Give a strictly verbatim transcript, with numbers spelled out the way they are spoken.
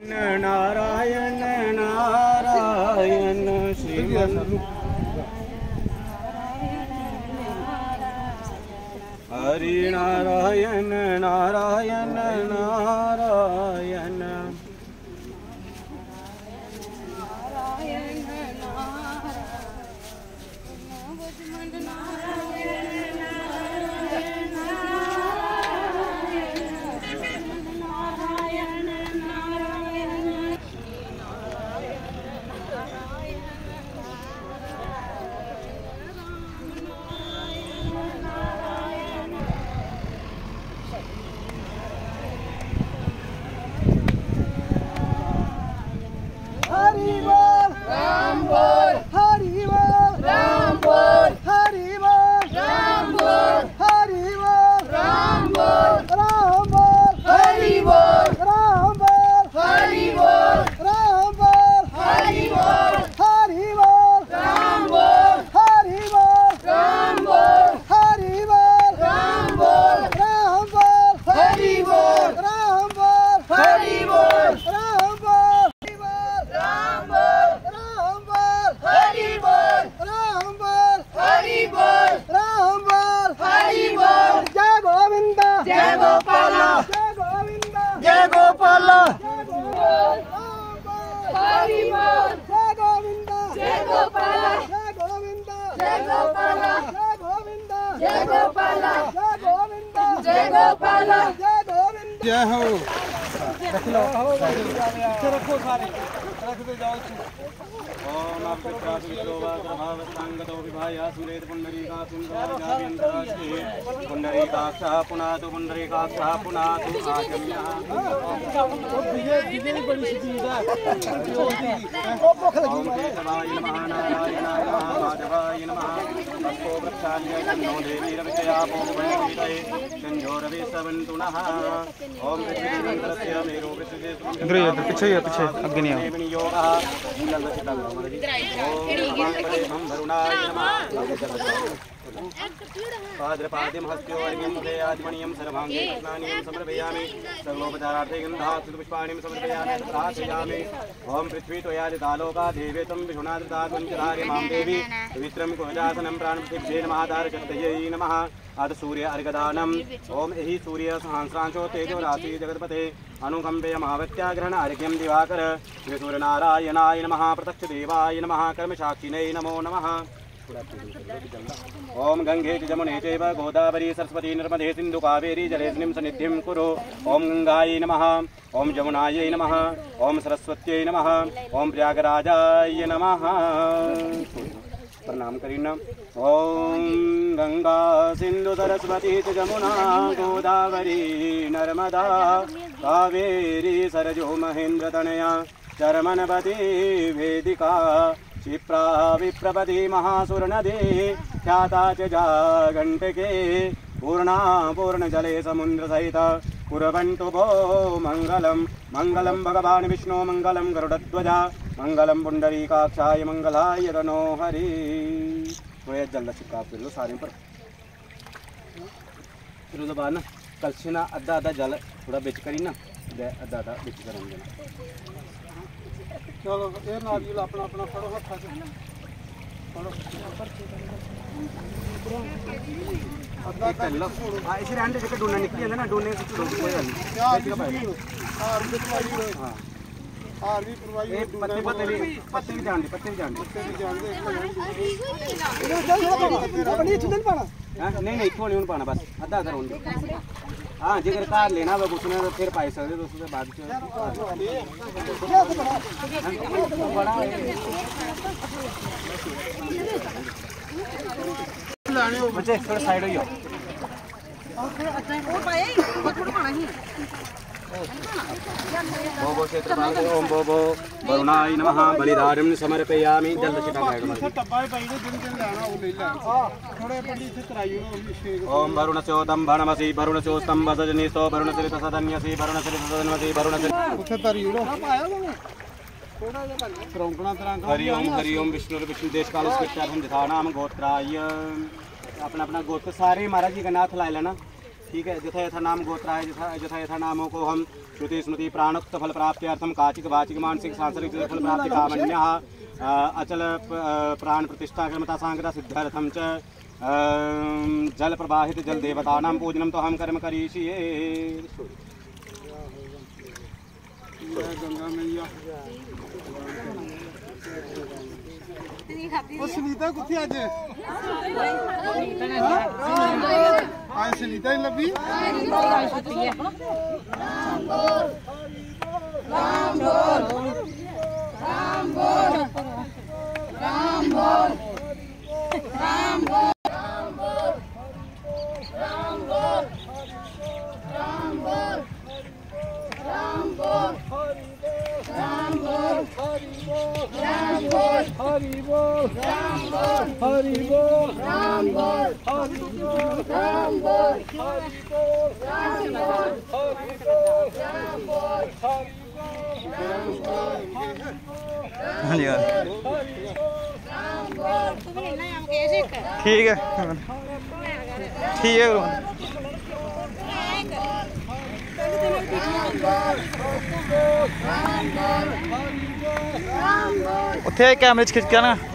नारायण नारायण श्रीमन हरि नारायण नारायण नारायण। हरि बोल। राम बोल। हरि बोल। राम बोल। हरि बोल। राम बोल। हरि बोल। राम बोल। राम बोल। हरि बोल। राम बोल। हरि बोल। राम बोल। हरि बोल। हरि बोल। राम बोल। हरि बोल। राम बोल। हरि बोल। राम बोल। राम बोल। हरि बोल। राम बोल। हरि बोल। राम बोल। राम बोल। राम बोल। हरि बोल। राम बोल। हरि बोल। राम बोल। हरि बोल। जय गोविंद। जय गोपाल। जय गोविंद। जय गोपाल। जय गोविंद। राम बोल। हरि बोल। जय गोविंद। जय गोपाल। जय गोविंद। जय गोपाल। जय गोविंद। जय गोपाल। जय गोविंद। जय गोपाल। जय गोविंद। जय हो। रख लो। पीछे रखो सारे। रख दो, जाओ। ओम अव्यक्तासुविद्रो वा गर्भावस्थां गतो विभाय स्मरेत् पुण्डरीकाक्षं सदा हृदयाभ्यन्तराष्ट्रे। पुण्डरीकाक्षः पुनातु, पुण्डरीकाक्षः पुनातु। आचम्यः। ओम केशवाय नमः, नारायणाय नमः, माधवाय नमः। तपो वृक्षाय तन्नो देवी रवितया पूर्वपण्डिते। चंजो रवि सवन्तु नः। ओम पृथ्वी मंगलस्य मेरु पृथ्वी इधर ही, इधर पीछे ही है, पीछे, आगे नहीं आओ। विनियोगः। ओम वरुणाय नमः। पाद्रपाद्यं हस्तयोर्घ्यं हृदयादिमणीयं सर्वाङ्गे कृष्णानीयं समर्पयामि। सर्वोपचारार्थे गन्धाक्षतपुष्पाणि समर्पयामि, प्रार्थयामि। ओम पृथ्वी त्वया जिता लोका देवेशं विशुना धृता त्वं च धारय मां देवी पवित्रं कुरुजासनं प्राणपतिभ्ये नमः तारशक्तये नमः। अथ सूर्य अर्घदानम्। ओम एहि सूर्य सहस्रांशो तेजो राशि जगतपते अनुकंपयमावत्या ग्रहण अर्घ्यं दिवाकर। सूर्य नारायणाय नमः, प्रत्यक्ष देवाय नमः, कर्म साक्षिणे नमो नमः। ओम गंगे च जमुने चैव गोदावरी सरस्वती नर्मदे सिंधु कावेरी जलेस्मिन् सन्निधिं कुरु। ओम गंगायै नमः। ओम जमुनायै नमः। ओम सरस्वत्यै नमः। ओम प्रयागराजाय नमः। प्रणाम करीना। ओम गंगा सिंधु सरस्वती च जमुना गोदावरी नर्मदा कावेरी सरजू महेंद्र तनया चरमनवती वेदिका। क्षिप्रा विप्रपदी महासुरनदी ख्याता च जागंटकी। पूर्णा पूर्णजले समुद्रसहित कुर्वन्तु भो मंगलम्। मंगलं भगवान विष्णु मंगलं गरुड़ध्वजा मंगलं पुंडरीकाक्षाय मंगलाय तनो हरि। थोड़ा जल्दा छिड़काव कर लो सारे पर। फिर ओह्दे बाद ना कलछे ना अद्धा अद्धा जल थोड़ा बिच करी ना ते अद्धा अद्धा बिच करन देना। चलो, ये नारियल अपना अपना फड़ो हत्था च। फड़ो। अद्धा अद्धा बिच छोड़ो। हां, इसी रहन दे, जेह्के डूना निकली जंदा ना, डूने च छोड़ो, कोई गल्ल नहीं। प्याज बिच पाई ओड़ो। हार बिच पाई ओड़ो। हां। हार भी परवाई ओड़ो, डूना पत्ते, पत्ते भी, पत्ते भी जान दे, पत्ते भी जान दे। पत्ते भी जान दे, इत्थै जान दे। इत्थै नहीं पाना। हैं? नहीं, नहीं, इत्थों नहीं हून पाना, बस अद्धा अद्धा रौह्न दे। हां, जेकर घर लेना होवे कुसै ने, ते फिर पाई सकदे तुस, ओह्दे बाद च। बच्चे, थोड़ा side होई जाओ। और पाए, थोड़ा पाना ही। भो भो क्षेत्रपाल ओम भो भो वरुणाय नमः बलिदानं समर्पयामि। जल्द से जल्द इत्थै डब्बा ही पाई दे, जिन जिन लैना ओह् लेई लैन। थोड़े बड़ी इत्थै कराई ओड़ो, ओह् छे ओम वरुण चोदंभणमसि वरुण चोस्तंभसजनीसो वरुण श्री तसदन्यसि वरुण श्री तसदन्यसि वरुण श्री उत्थै धरी ओड़ो। थोड़ा जिहा धरी। त्रौंकना त्रौंकना हरि ओम, हरि ओम विष्णु विष्णु देश काल स्पृष्टार्थम यथा नाम गोत्राय। अपना अपना गोत्र सारे महाराज जी कन्नै हत्थ लाई लैना। ठीक है, यथा यथा नाम गोत्राय, यथा यथा नाम को हम श्रुति स्मृति प्राणोक्त फल प्राप्त्यर्थम काचिक वाचिक मानसिक सांसारिक जल फल प्राप्ति कामन्यः, अ, अचल प-, अ, प्राण प्रतिष्ठा कर्मता सांगता सिद्ध्यर्थम च, अ, जल प्रवाहित जल देवतानां पूजनम तो हम कर्म करीषिये। जय गंगा मैया। ओ सुनीता कुत्थै अज्ज? हां? अज्ज सुनीता ही लब्भी। हाँ जी, हाँ जी। ठीक है, ठीक है। उत्थे कैमरे च खिच्चेआ ना।